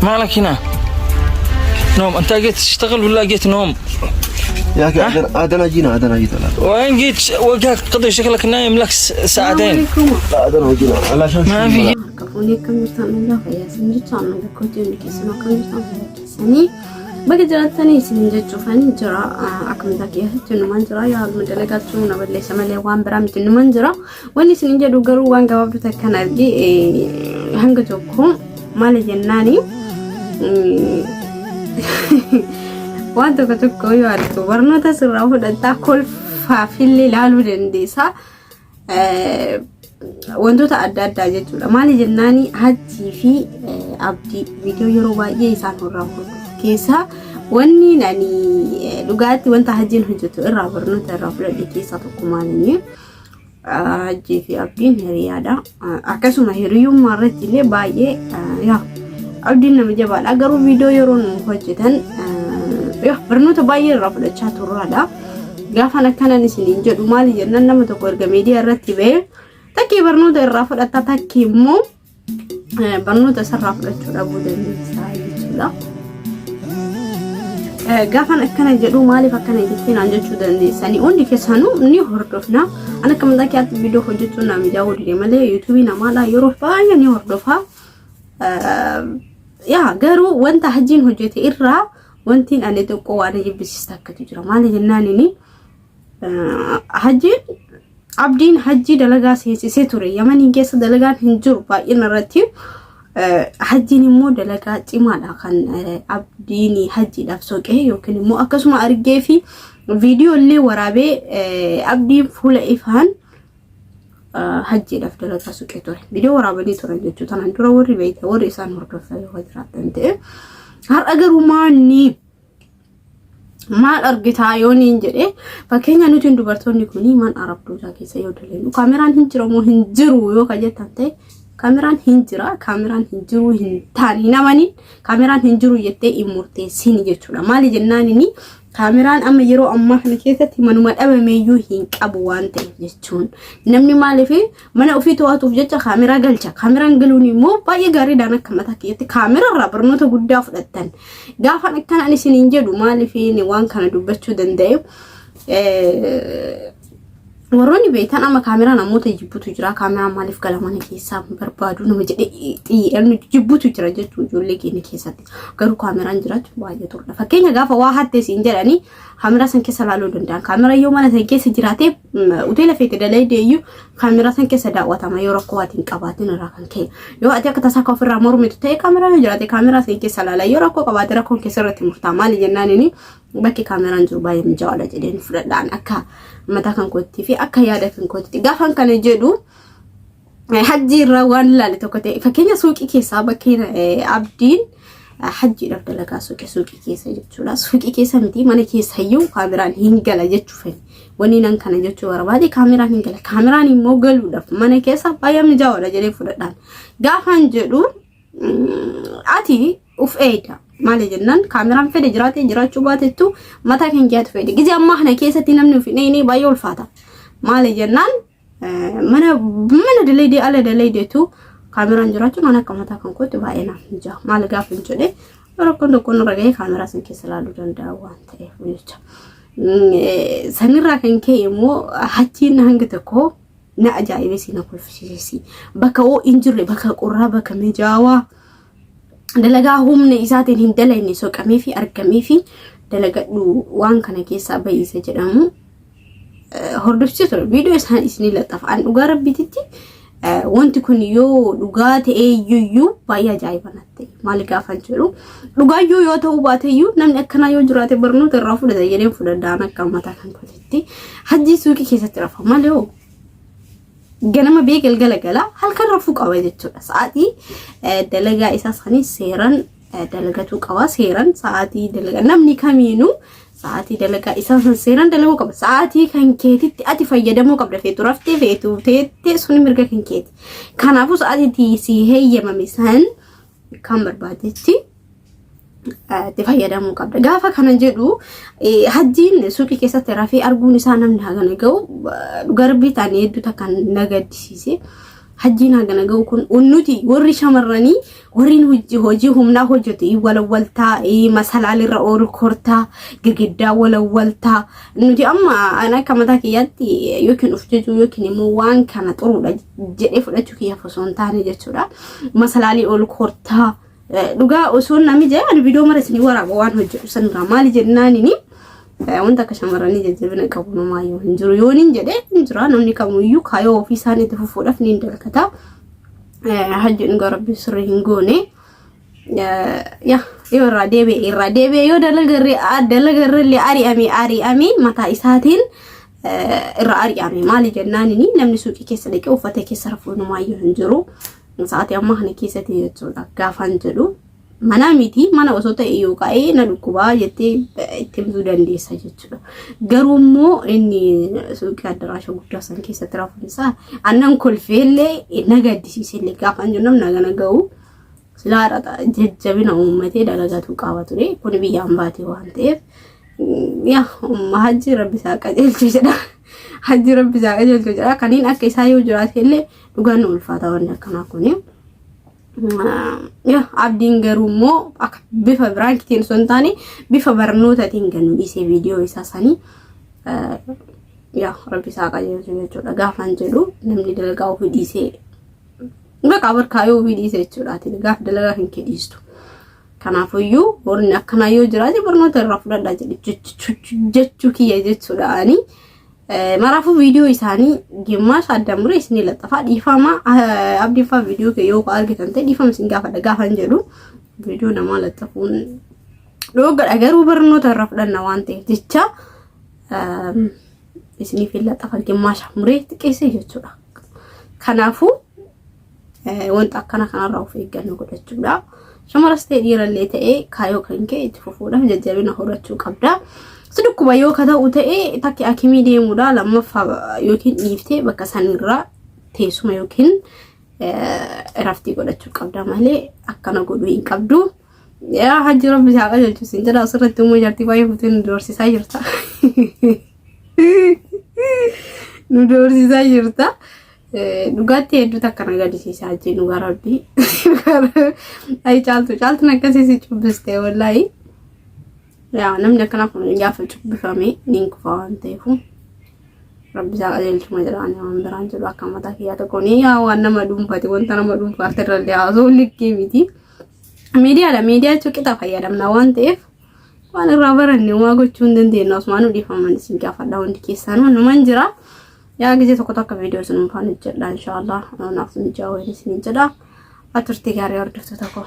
مالك هنا؟ نوم انت جيت تشتغل ولا جيت نوم؟ يا اخي عادنا جينا، عادنا جيت الان. وين جيت؟ وجهك قضي شكلك نايم لك ساعتين. لا، عادنا جينا علشان ما في. Harka fuunee, akkam jirtan? Nagaa fayyaa isin jecha amma gakkootii hundi keessanuu akkam jirtan? Fayyaa keessanii baga jiraattanii isin jechuufan jira. Akka mataa keessatti numan jira, yaa haaluma dalagaachuu na balleessa malee waan biraa miti, numan jira. Wanni isin jedhu garuu waan gabaabduu takkan arge hanga tokko. Maali jennaani, waan tokko tokko yoo argu barnoota sirraa fudhattaa, kolfaafillee ilaaluu dandeessa. Wantoota adda addaa jechuudha. Maali jennaani, Hajjii fi Abdii viidiyoo yeroo baay'ee isaan irraa hordofu keessaa wanni ani dhugaatti wanta Hajjiin hojjetu irraa barnoota irraa fudhadhe keessaa tokko maalinni, Hajjii fi Abdiin hiriyaadha. Akkasuma hiriyummaa irratti illee baay'ee yaa Abdiin nama jabaadha. Garuu viidiyoo yeroo nu hojjetan yaa barnoota baay'ee irraa fudhachaa turraadha. Gaafan akkanan isiniin jedhu maali jennaan, nama tokko erga miidiyaa irratti ba'ee takkii barnoota irraa fudhata, takkii immoo barnoota isarraa fudhachuu dhabuu dandeessa jechuudha. Gaafan akkana jedhu maaliif akkana jettee naan jechuu dandeessanii, hundi keessanuu ni hordofna. Ani akka mataa kiyyaatti viidiyoo hojjechuun naa mijaa'uu dide malee yuutuubii namaadha yeroo baay'ee ni hordofa. Yaa garuu wanta Hajjiin hojjete irraa wantiin ani xiqqoo waan jibbisiista akkatu jira. Maali jennaan, inni Hajjiin, Abdiin Hajjii dalagaa seensisee ture. Yamaniin keessa dalagaan hin jiru baay'ina irratti. Hajjiin immoo dalagaa cimaadha kan Abdiin Hajjiidhaaf soqee yookiin immoo akkasuma argee fi viidiyoo illee waraabee Abdiin fuula ifaan Hajjiidhaaf dalagaa soqee ture. Viidiyoo waraabanii turan jechuudha. Tanaan dura warri beektan, warri isaan hordofan yoo jiraatan ta'e. Har'a garuu maanni maal argitaa yoo niin jedhe, fakkeenya nuti dubartoonni kun man arabdootaa keessa yoo dalagnu kaameraan hin jira moo hin jiru yoo ka jettan ta'e, kaameraan hin jira. Kaameraan hin jiru hin taane hin amanin, kaameraan hin jiru jettee hin murteessin jechuudha. Maali jennaan, inni kaameraan amma yeroo ammaa kana keessatti manuma dhabameeyyuu hin qabu waan ta'eef jechuun, namni maaliif mana ofii to'atuuf jecha kaameraa galcha. Kaameraan galuun immoo baay'ee gaariidhaan akka mataa kiyyatti kaameraa irraa barnoota guddaa fudhattan. Gaafa akkanaan isiniin jedhu maaliif waan kana dubbachuu danda'e? Warroonni beektan amma kaameraa namoota jibbutu jira. Kaameraan maaliif gala mana keessaa barbaadu nama jedhee xiyyeeffannoo jibbutu jira jechuudha ijoollee keenya keessatti. Garuu kaameraan jiraachuun baay'ee toludha. Fakkeenya gaafa waa hatte siin jedhanii kaameraa san keessa ilaaluu danda'an. Kaameraa yoo mana san keessa jiraate, hoteela feete dalaydee iyyuu kaameraa san keessa daawwatama yoo rakkoo ati hin qabaatin irraa kan ka'e. Yoo ati akka tasaa akka ofirraa mormitu ta'e, kaameraa yoo jiraate kaameraa san keessa ilaala. Yoo rakkoo qabaate rakkoon keessa irratti murtaa'a. Maali jennaan, inni bakki kaameraan jiru baay'ee mijaa'aadha jedheen fudhadhaan akka mataa kan kootti fi akka yaada kan kootti. Gaafan kana jedhu Hajjii irraa waan ilaale tokko ta'e, fakkeenya suuqii keessaa bakkeen Abdiin Hajjiidhaaf dalagaa suuqii suuqii keessa jechuudha. Suuqii keessa miti, mana keessa iyyuu kaameraan hin gala jechuuf wanni nan kana jechuu barbaade, kaameraan hin gala. Kaameraan immoo galuudhaaf mana keessa baay'ee mijaa'aadha jedhee fudhadhaan. Gaafan jedhu ati uf eeyda. Maali jennaan, kaameraan fedhe jiraatee jiraachuu baatettu mataa kan keetu fedhe. Gizee ammaa kana keessatti namni of hin eegne baay'ee ulfaata. Maali jennaan, mana mana dalaydee ala dalaydeetu kaameraan jiraachuun waan akka mataa kan kootti baay'ee naaf mija'a. Maali gaafa hin jedhe, rakkoon tokko nurra gahee kaameraa san keessa ilaaluu danda'a waan ta'eef jecha. Sanirraa kan ka'e immoo Hajjiin hanga tokko na ajaa'ibesi, na kolfisiisesi. Bakka hoo hin jirre, bakka qorraa, bakka mijaawaa dalagaa humna isaatiin hin dalagne soqamee fi argamee fi dalagadhu waan kana keessaa bahiisa jedhamu hordofsiisee ture. Viidiyoo isaan isinii laxafa. An dhugaa rabbiititti wanti kun yoo dhugaa ta'ee iyyuu baay'ee ajaa'iba natti ta'e. Maali gaafan jedhu, dhugaayyuu yoo ta'uu baate iyyuu namni akkanaa yoo jiraate barnoota irraa fudhata jedheen fudhadhaan akka mataa kan kootitti. Hajjii suuqii keessatti rafa malee hoo ganama bee galgala gala halkan rafuu qaba jechuudha. Sa'aatii dalagaa isaa sanii seeran dalagatuu qaba. Seeran sa'aatii dalagaa, namni kamiinuu sa'aatii dalagaa isaa san seeran dalaguu qaba. Sa'aatii kan keetitti ati fayyadamuu qabda. Feetu raftee, feetu teettee, suni mirga kan keeti. Kanaafuu sa'aatii si heeyyamame san kan barbaadetti itti fayyadamuu qabda. Gaafa kana jedhu, Hajjiin suuqii keessatti rafee arguun isaa namni hagana ga'u garbii ta'anii hedduu takkaan na gaddisiise. Hajjiin hagana ga'u kun nuti warri shamarranii warri hojii humnaa hojjetu walawwaltaa, masalaalirra oolu kortaa, girgiddaa walawwaltaa. Nuti amma ana akka mataa kiyyaatti yookiin of jajuu yookiin immoo waan kana xuruudha jedhee fudhachuu kiyyaaf osoo hin taane jechuudha. Masalaalii ol kortaa dhugaa osoo namni jedhe ani viidiyoo mara isinii waraaba waan hojjedhu sanirraa maali jennaanini wanta akka shamarranii jajjabina qabu namaayyuu hin jiru yoon hin jedhe hin jira. Namni kamuyyuu kaayoo ofii isaan itti fufuudhaaf ni dalgata. Hajji dhugaa rabbi sirrii hin goone. Yaa, yoo irraa deebi'e irraa deebi'e, yoo dalagarree dalagarree ari'ame ari'ame, mataa isaatiin irraa ari'ame. Maali jennaanini namni suuqii keessa dhaqee uffata keessa rafuu namaayyuu hin jiru. Sa'aatii ammaa kana keessatti jechuudha gaafaan jedhu. Mana miti, mana osoo ta'e yoo ka'ee na dhukkubaa jettee itti himtuu dandeessa jechuudha. Garuu immoo inni suuqii addaraasha guddaa san keessatti rafuun isaa annan kolfeellee na gaddisiisellee gaafaan jennu namni hagana ga'u silaa jajjabina uummatee dalagatu qaba ture. Kun biyyaan baate waan ta'eef, yaa umma, hajji rabbi isaa qajeelchu jedha. Hajji rabbi isaa qajeelchu jedha. Kaniin akka isaa yoo jiraate illee dhugaan nu ulfaata wanni akkanaa kuni. Yaa, abdiin garuu immoo akka bifa biraankitiin osoo hin taane bifa barnootaatiin kan nu dhiisee viidiyoo isaa sanii, yaa rabbi isaa qajeelchu jechuudha gaafaan jedhu. Namni dalagaa ofii dhiisee bakka barkaayoo ofii dhiise jechuudha. Ati gaaf dalagaa kan kee dhiistu. Kanaafuyyuu warri akkanaa yoo jiraate barnoota irraa fudhadhaa jedhe jechuu kiyya jechuudha ani. Maraafuu viidiyoo isaanii gimmaasha addaan muree isinii laxxafaa. Dhiifama, abdiinfaa viidiyoo kee yoo argitan ta'e dhiifama isin gaafadha gaafan jedhu. Viidiyoo namaa laxxafuun dhoogadha, garuu barnoota irraa fudhanna waan ta'eef jecha isiniif hin laxxafa, gimmaasha muree xiqqeessee jechuudha. Kanaafuu wanta akkana kanarraa of eeggannoo godhachuudha. Shamaras ta'e dhiirallee ta'e kaayoo kan kee itti fufuudhaaf jajjabina horachuu qabda. Si dhukkuba yoo ka ta'u ta'e takki akimii deemuudha, lammaffaa yookiin dhiiftee bakka sanirraa teessuma yookiin raftii godhachuu qabda malee akkana godhuu hin qabdu. Yaa hajji, rabbi isaa qajeelchu siin jedha. Asirratti immoo jaartii baay'ee fuutee nu doorsisaa jirta. Nu doorsisaa jirta. Dhugaatti hedduu takka na gaddisiisaa hajji, dhugaa rabbi. Ayi caaltu, caaltuun akkasii si cubbiste wallaahi. Yaa, namni akkanaa kun gaafa cubbifame ni kufa waan ta'eef rabbi isaa qajeelchuma jedha. Ani waan biraan jedhu akka mataa kiyyaa tokko ni yaa waan nama dhuunfate, wanta nama dhuunfaatti irrallee haasa'uun likkii miti. Miidiyaadha, miidiyaa jechuun qixa fayyadamna waan ta'eef waan irraa baranne waa gochuu hin dandeenyu. Asumaan nu dhiifaman isin gaafadha hundi keessanuu numan jira. Yaa, gizee tokko tokko viidiyoo isin faana hojjedha inshaallah. Naaf mijaa'uu isin jedha. Aturtii gaarii, hordoftoota koo.